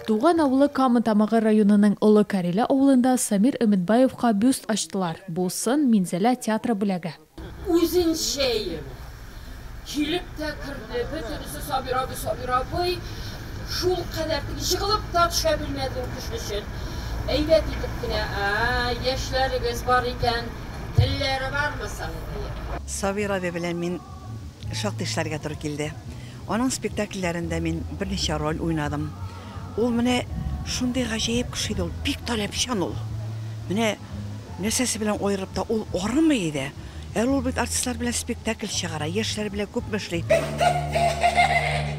Туган авылы Кама Тамагы районының Олы Кариле авылында Самир Өметбаевка бюст ачтылар. Бу сын, Минзәлә театры бүләге. Үзенчәем. Килеп тә керде, бөтенесе Сабир абый, Сабир абый. Шул кадәр теге җыгылып та төшә белмәдем кеше өчен. Әйбәт итеп кенә, ә, яшьләрегез бар икән, телләре бармы соң, диеп. Сабир абый белән мин шактый эшләргә туры килде. Аның спектакльләрендә мин берничә роль уйнадым. Ул менә шундый гаҗәеп кеше иде ул, бик таләпчән ул. Менә нәрсәсе белән аерылып та, ул арымый иде. Әле ул бит артистлар белән спектакль чыгара, яшьләр белән күпме эшли.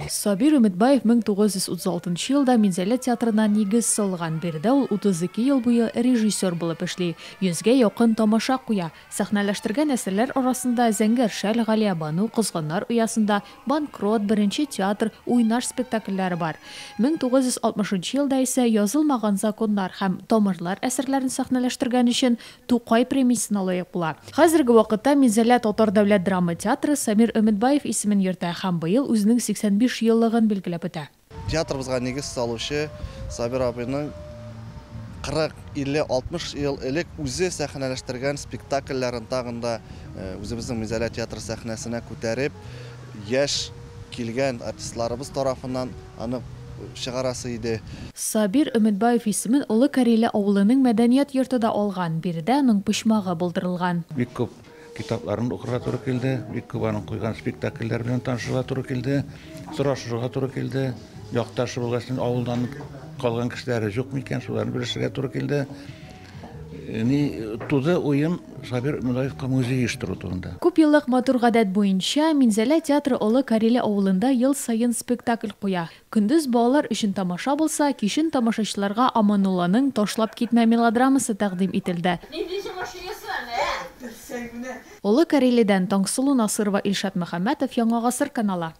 Сабир Өметбаев 1936 нчы елда Минзәлә театрына нигез салган. Биредә ул 32 ел буе режиссер булып эшли. Йөзгә якын тамаша куя. Сәхнәләштергән әсәрләр арасында Зәңгәр шәл, Галиябану, Козгыннар оясында, Банкрот, Беренче театр, Уйнаш спектакльләре бар. 1960 нчы елда исә Язылмаган законнар һәм Тамырлар әсәрләрен сәхнәләштергән өчен Тукай премиясенә лаек була. Хәзерге вакытта Минзәлә татар дәүләт драма театры Самир Өметбаев исемен йөртә һәм быел үзенең 85 еллыгын билгеләп үтә. Театрыбызга нигез салучы Сабир абыйның 40, 50, 60 ел элек үзе сәхнәләштергән спектакльләрен тагын да үзебезнең Минзәлә театры сәхнәсенә күтәреп, яшь килгән артистларыбыз тарафыннан аны чыгарасы иде. Сабир Өметбаев исемен Олы Кариле авылының мәдәният йорты да алган, биредә аның почмагы булдырылган. Бик күп Китапларын укырга туры килде, бик күп аның куйган спектакльләре белән танышырга туры килде, сорашырга туры килде. Якташы булгач, авылдан калган кешеләре юк микән, шуларны белешергә туры килде. Ни туды уем Сабир Мулаевка музей оештыру турында. Күпьеллык матур гадәт буенча, Минзәлә театры Олы Кариле авылында ел саен спектакль куя. Көндез балалар өчен тамаша булса, кичен тамашачыларга Аманулланың Ташлап китмә мелодрамасы тәкъдим ителде. Нинди җомыш йөзен, ә? Белсәң менә. Олы Кариледән Таңсылу Насырова, Илшат Мөхәммәтов, Яңа Гасыр каналы.